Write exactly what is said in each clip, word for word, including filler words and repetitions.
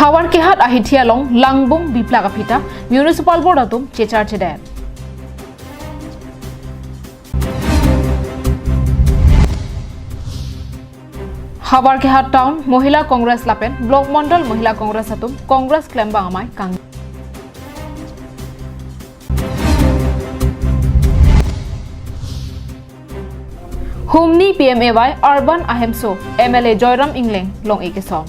Havarkehat ahithi along langbung biplak aphi ta Municipal Board atum chechar chedet. Havarkehat Town Mohila Congress lapen Block Mondol Mohila Congress atum Congress klembang amei kang. Humni P M A Y Urban Ahemso M L A Joyram Engleng long-e kesom.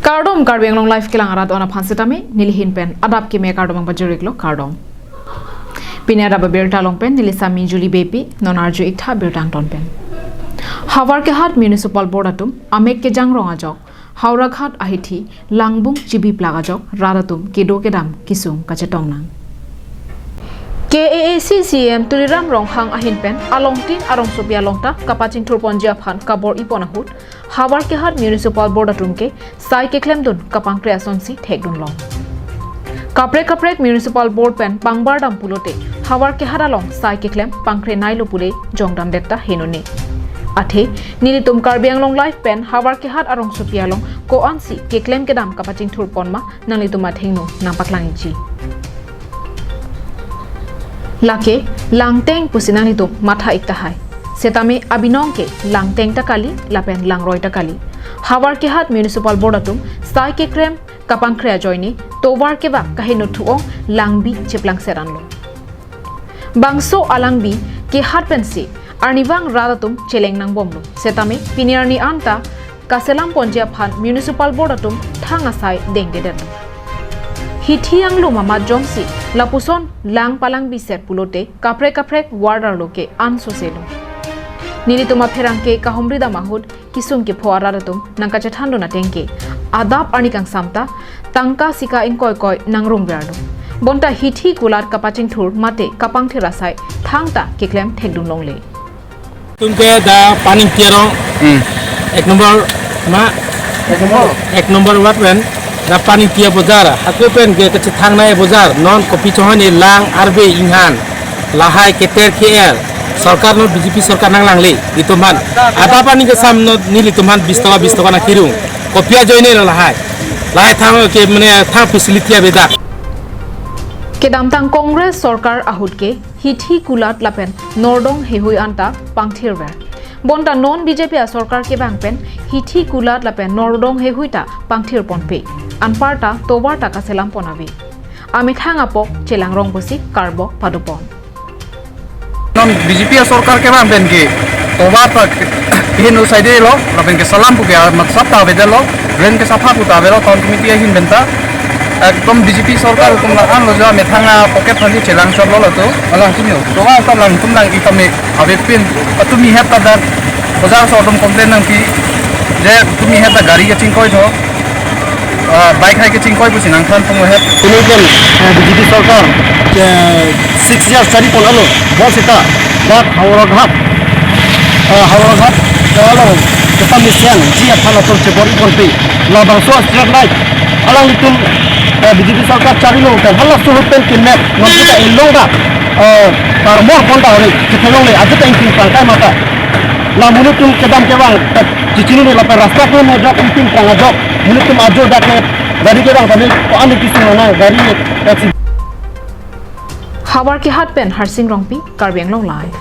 Kardom, Karbi Anglong Live kelang arat on aphan setame neli ahin pen adap keme kardom nangpajir-iklo, kardom. Pini adap abirta along pen neli Sami Julie Beypi, non arju-ik tha birta angton pen. Havarkehat Municipal Board atum amek kejangrong ajok Howraghat ahithi langbung chibiplak ajok rat atum kedo kedam kesung kachetong nang. K A A C C E M Tuliram Ronghang ahin pen alongtin arongsopi along ta kapachingthur ponji aphan kabor-i pon ahut Havarkehat Municipal Board atum ke sai keklemdun kapangkre asonsi thekdun long. Kaprek kaprek Municipal Board pen pangbar dam pulote Havarkehat along sai keklem pangkre nailo pule jongdamdet ta heno ne. Athe nelitum Karbi Anglong Live pen Havarkehat arongsopi along ko-ansi keklem kedam kapachingthur pon ma nanglitum athengno nangpaklang-ikji. Lake langteng pusi nanglitum matha-ik tahai. Setame abinong ke langteng ta kali lapen langroi ta kali. Havarkehat Municipal Board atum sai keklem kapangkre ajoine tovar kevak kaheno thu-ong langbi cheplangser anlo. Bangso alangbi kehat pensi arnivang rat atum cheleng nangbomlo. Setame pini arni anta kaselam ponji aphan Municipal Board atum thang asai dengdedetlo. Hithi anglum amat jongsi lapuson lang palangbiset pulote kaprek kaprek ward arlo ke ansose lo. Nelitum apherangke kahumri dam ahut kesung kepho arat atum nangkachethandun ateng ke adap arni kangsam ta tangka sika ingkoi koi nangrungverlo. Bonta hithi kulat kapachingthur mate kapangthir asai thangta keklem thekdun longle. Tum ke da Paningti arong, hmm, ek number ma, ek number, ek number ward pen da Paningti abojar, hako pen ke kachethangnei abojar, non kopi chohon e lang arve inghan, lahai keter ke-er, sorkar non B J P sorkar nanglangle, itum aphan. Adap arni kesam non nelitum aphan bis toka bis toka nangkirung. Kopi ajoine lo lahai. Lahai thang ke mane thang facility avedak. Kedamtang Congress sorkar ahut ke hithi kulat lapen nordong heihui anta pangthirver. Bonta non B J P asorkar kevang pen hithi kulat lapen nordong heihui ta pangthir ponpe. Anparta tovar ta kaselam pon ave. Amethang apok chelangrong pusi karbok padopon. Non B J P asorkar kevang pen ke tovar ta keheno saidelo, lapen keselam pu ke amat sap ta avedetlo, drain kesapha pu ta avelo, town committee ahin pen ta. Ekdom B J P sorkar atum la-an lo jo, amethang apocket aphan chelang chotlo latum. Alang sumyo. Tovar ta langtum lang-ik tame avepin. Atumi het ta dak bojar aso atum complain nangpi. Je tumi het ta gari kachingkoi tho. Ah, bike hai kachingkoi pusi nangthan tong het. Pini pen, eh, B J P sorkar, eh, six years chari pon alo, bonsita dak Howraghat, eh, Howraghat, eh, along kepamesen ji aphan atum chebor-i ponpe. Labangso street light alanglitum, eh, B J P sorkar charilo pen hala suhut pen kemet, non kita elong dak, eh, tarmor pon ta ore, chethelongle, ajut ta ingpin prang kai mata. La monit atum kedam kevang, eh, chichinine lapen rasta ke mo dak ingpin prang ajok, monit atum ajo dak ke gari kevang tame, ko-an kisung nang gari taxi. Havarkehat pen Harsing Rongpi, Karbi Anglong Live.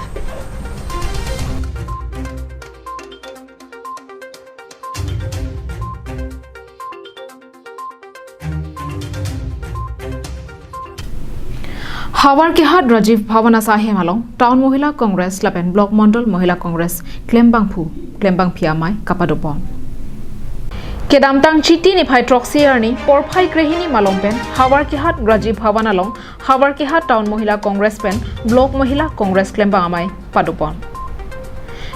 Havarkehat Rajiv Bhavan asai ahem along Town Mohila Congress lapen Block Mondol Mohila Congress klembangphu, klembangpi amei kapadopon. Kedamtang Chiti niphai throksi arni porphai krehini malom pen Havarkehat Rajiv Bhavan along Havarkehat Town Mohila Congress pen Block Mohila Congress klembang amei padopon.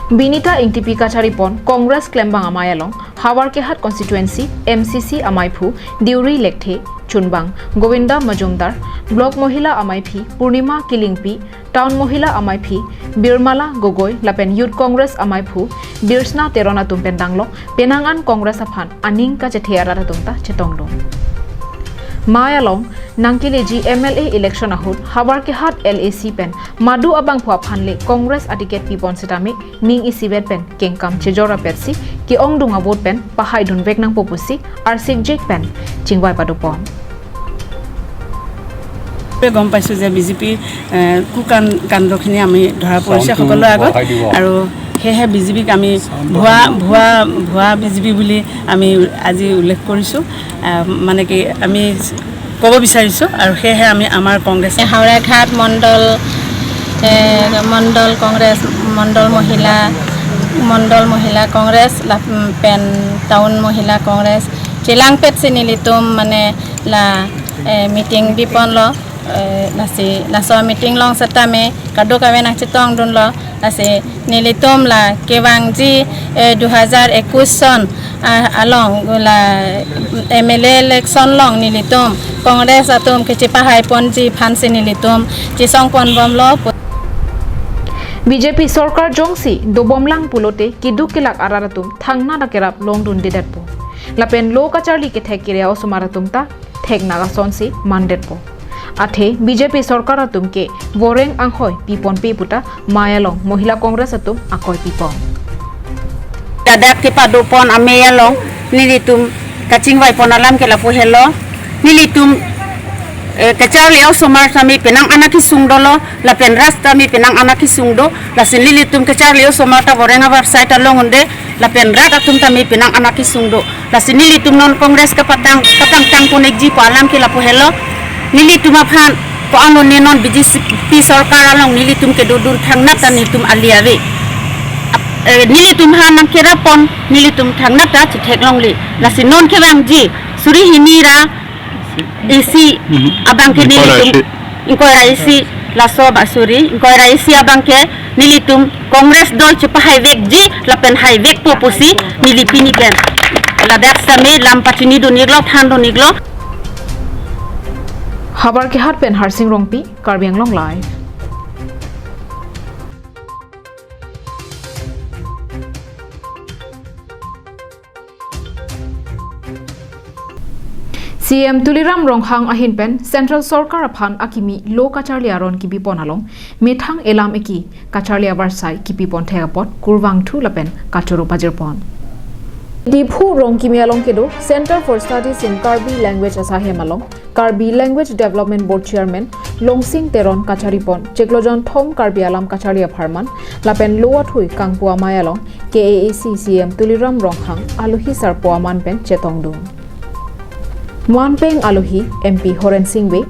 Binita Ingtipi kacharipon Congress klembang amei along Havarkehat Constituency M C C ameiphu Deuri Lekthe, chunbang Govinda Majumdar, Block Mohila ameiphi Purnima Killingpi, Town Mohila ameiphi Birmala Gogoi lapen Youth Congress ameiphu Birsna Teron atum pen danglok penang an Congress aphan aning kachethe arat atum ta chetongdun. Mei along nangkeleji M L A election ahut Havarkehat L A C pen madu abangphu aphan le Congress aticket pipon setame ning isivet pen kengkam chejor apetsi ke-ongdung a-vote pen pahaidun vek nangpo pusi arsik jik pen chingvai padopon. গম পাইছোঁ যে বিজেপি কুকান কাণ্ডখিনি আমি ধৰা পৰিছে সকলোৰে আগত। আৰু সেয়েহে বিজেপিক আমি ভুৱা ভুৱা ভুৱা বিজেপি বুলি আমি আজি উল্লেখ কৰিছোঁ। আহ, মানে কি, আমি ক'ব বিচাৰিছোঁ আৰু সেয়েহে আমি আমাৰ কংগ্ৰেছ হাওৰাঘাট মণ্ডল এ, মণ্ডল কংগ্ৰেছ, মণ্ডল মহিলা মণ্ডল মহিলা কংগ্ৰেছ লা- উম, পেন টাউন মহিলা Congress, chilangpet si nelitum mane la eh, meeting biponlo, eh, lasi laso meeting along setame kadokave nangchetongdunlo, lasi nelitum la kevangji eh, dui hajar ekus son ah, along la M L A election along nelitum Congress atum kechepahaiponji aphansi nelitum chesongponbomlo. B J P sorkar jongsi dobomlang pulote keduk kelak arat atum thangnat akerap longdundedetpo. Lapen lo kacharli kethek kere a-osomar atum ta theknak asonsi mandetpo. Athe B J P sorkar atum ke voreng anghoi piponpe puta mei along Mohila Congress atum akoi pipon. Ladak kepadopon amei along nelitum kachingvaipon alam ke lapu helo. Nelitum eh, kacharli a-osomar tame penang anak kesung dolo, lapen rat tame penang anak kesung do, lasi nelitum kacharli a-osomar ta voreng avarsai ta long unde, lapen rat atum tame penang anak kesung do. Lasi nelitum non Congress kapatang, patangtang pon-ikji pu alam ke lapu helo. Nelitum aphan ko-an lone non B J P sorkar along nelitum kedodun thangnat ta nelitum ali ave. Ap- eh, nelitum aphan nangkerapon, nelitum thangnat ta chetheklongle. Lasi non kevangji suri hini ra isi abang ke nelitum ingkoi ra isi, laso ba suri, ingkoi ra isi abang ke nelitum Congress dol chepahaivekji lapen haivekpo pusi neli pini pen ladak setame lam pachinidun-iklo, thandun-iklo. Howraghat pen Harsing Rongpi, Karbi Anglong Live. C M Tuliram Ronghang ahin pen Central Sorkar aphan akimi lo kacharli aron kibipon along methang elam eki kacharli avarsai kipipon thek apot kurvangthu lapen kachoro pajirpon. Diphu Rongkimi along kedo Center for Studies in Karbi Language asahem along Karbi Language Development Board Chairman Longsing Teron kacharipon chiklo jonthom Karbi alam kacharli apharman lapen lo athui kangpu amei along K A A C C M Tuliram Ronghang alohi sarpo aman pen chetongdun. Manpeng alohi M P Horen Sing Bey,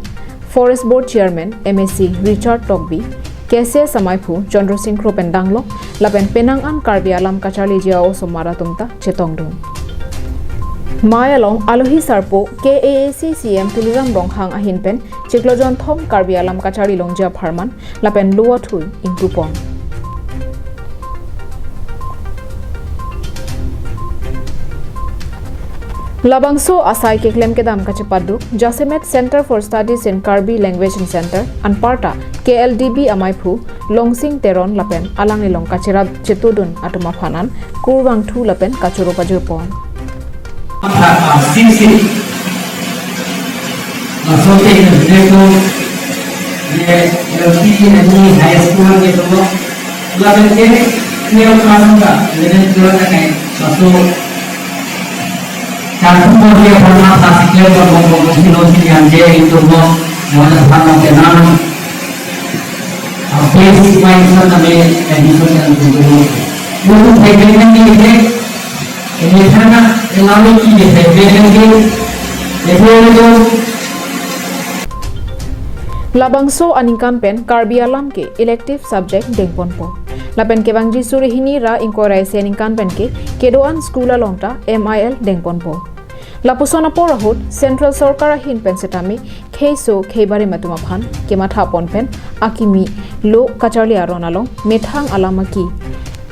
Forest Board Chairman M A C Richard Tokbi, K C S amaiphu Chandra Sing Kro pen danglok lapen penang an Karbi alam kacharliji a-osomar atum ta chetongdun. Mei along alohi sarpo K A A C C M Tuliram Ronghang ahin pen chiklo jonthom Karbi alam kacharli longji apharman lapen lo athui ingpupon. Labangso asai keklem kedam kachepaduk jasemet Center for Studies in Karbi Language and Center anparta K L D B amaiphu Longsing Teron lapen alanglilong kacherap chetudun atum aphan an kurvangthu lapen kachoro pajirpon. Singsi, laso ke nirdesh do, ye L P, M E, high school ke do, lapen ke neo kasa ka, nirdesh do na kai, laso, kartu ko ye pharma sa sikle ko ko ko sino si yang je itu mo, mo na pharma ke nam, a basic wise na kami admission kan tu tu. Itu segmen ni ke Ini sana, ini kami ini segmen ni, itu itu. Labangso aningkan pen Karbi alam ke elective subject dengponpo. Lapen kevangji suri hini ra ingkoi ra isi aningkan pen ke kedo-an school along ta M I L dengponpo. Lapuson apor ahut Central Sorkar ahin pen setame kheiso kheibarim atum aphan kemathapon pen akimi lo kacharli aron along methang alam eki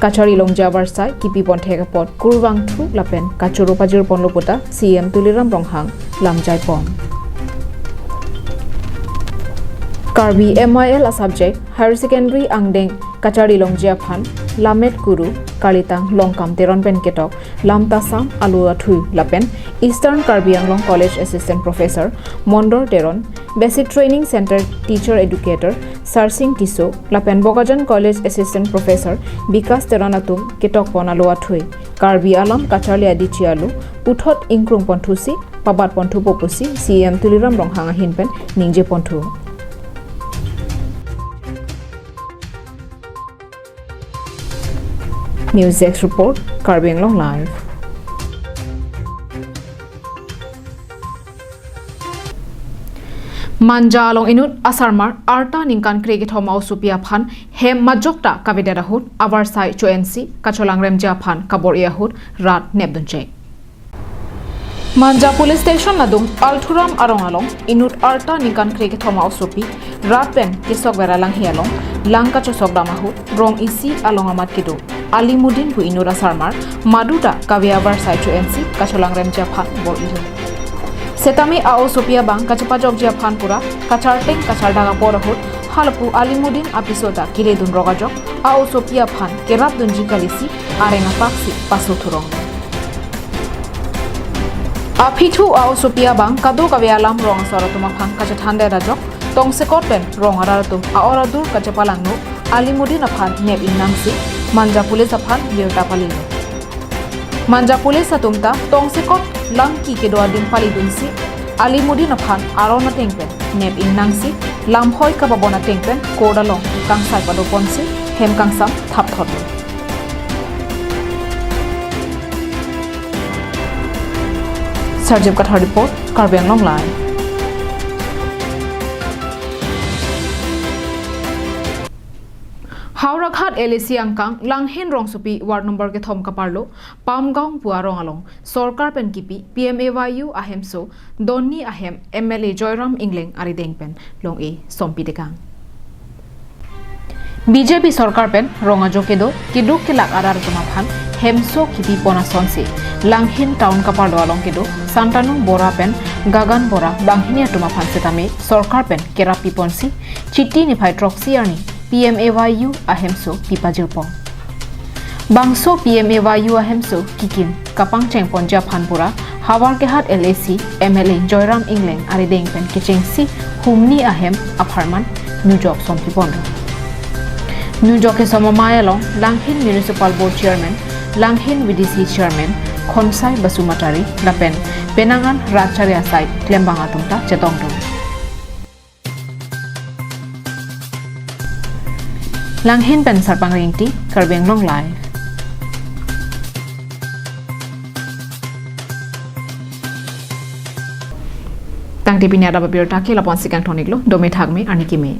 kacharli longji avarsai kipipon thek apot kurvangthu lapen kachoro pajirponlo puta C M Tuliram Ronghang lamjaipon. Karbi M I L a-subject higher secondary angdeng kacharli longji aphan Lamet Kuru, Kalitang Longkam Teron pen ketok Lamtasam Alu Athui lapen Eastern Karbi Anglong College Assistant Professor Mondor Teron, Basic Training Center Teacher Educator Sarsing Tisso lapen Bokajan College Assistant Professor Bikas Teron atum ketokpon alu athui, Karbi alam kacharli adichi alu puthot ingkrungponthusi pabatponthupo pusi C E M Tuliram Ronghang ahin pen ningjeponthu. News Desk Report, Karbi Anglong Live. Manja along inut asarmar arta ningkan krekethom a-osopi aphan hem majok ta kavedet ahut avarsai cho-ensi kacholangremji aphan kabor-i ahut rat nepdunchek. Manja Police Station adung Althuram arong along inut arta ningkan krekethom a-osopi rat pen kesokver alanghe along lang kachosok dam ahut rong isi along amat kedo Alimudin pu inut asarmar madu ta kave avarsai cho-ensi kacholangremji aphan bor-ilo. Setame a-osopi abang kachepajokji aphan pura kacharteng kachardak apor ahut halapu Alimudin apiso ta keledun rok ajok a-osopi aphan kerapdunji kalisi areng apaksi paso thurong. Aphi thu a-osopi abang kadokave alam rong asor atum aphan kachethandet ajok tongsekot pen rong arat atum a-or adur kachepalangno Alimudin aphan nep ingnangsi Manja Police aphan birta palilo. Manja Police atum ta tongsekot langki kedo adim palidunsi Alimudin aphan aron ateng pen nep ingnangsi lamhoi kababon ateng pen court along kangsai padoponsi hem kangsam thapthotlo. Sarjip Kathar report, Karbi Anglong Live. Howraghat L A C angkang Langhin rongsopi ward number kethom kaparlo Pamgaon pu arong along sorkar pen kipi P M A Y U ahemso donni ahem M L A Joyram Engleng arideng pen long-e sompi tekang. B J P sorkar pen rong ajo kedo keduk kelak arat atum aphan hemso kipipon asonsi Langhin town kaparlo along kedo Santanu Bora pen Gagan Bora banghini atum aphan setame sorkar pen kerap piponsi Chiti niphai throksi arni P M A Y U ahemso pipajirpon. Bangso P M A Y U ahemso kikim kapangchengponji aphan pura Howraghat L A C M L A Joyram Engleng arideng pen kechengsi humni ahem apharman nujok sompiponlo. Nujok kesom amei along Langhin Municipal Board Chairman, Langhin V D C Chairman Khonsai Basumatary lapen penang an rat chari asai klembang atum ta chetongdun. Langhin pen Sarpang Ringti, Karbi Anglong Live. Tangte pini adap abirta ke lapu-ansi kangtoniklo, dome thakme, arni keme.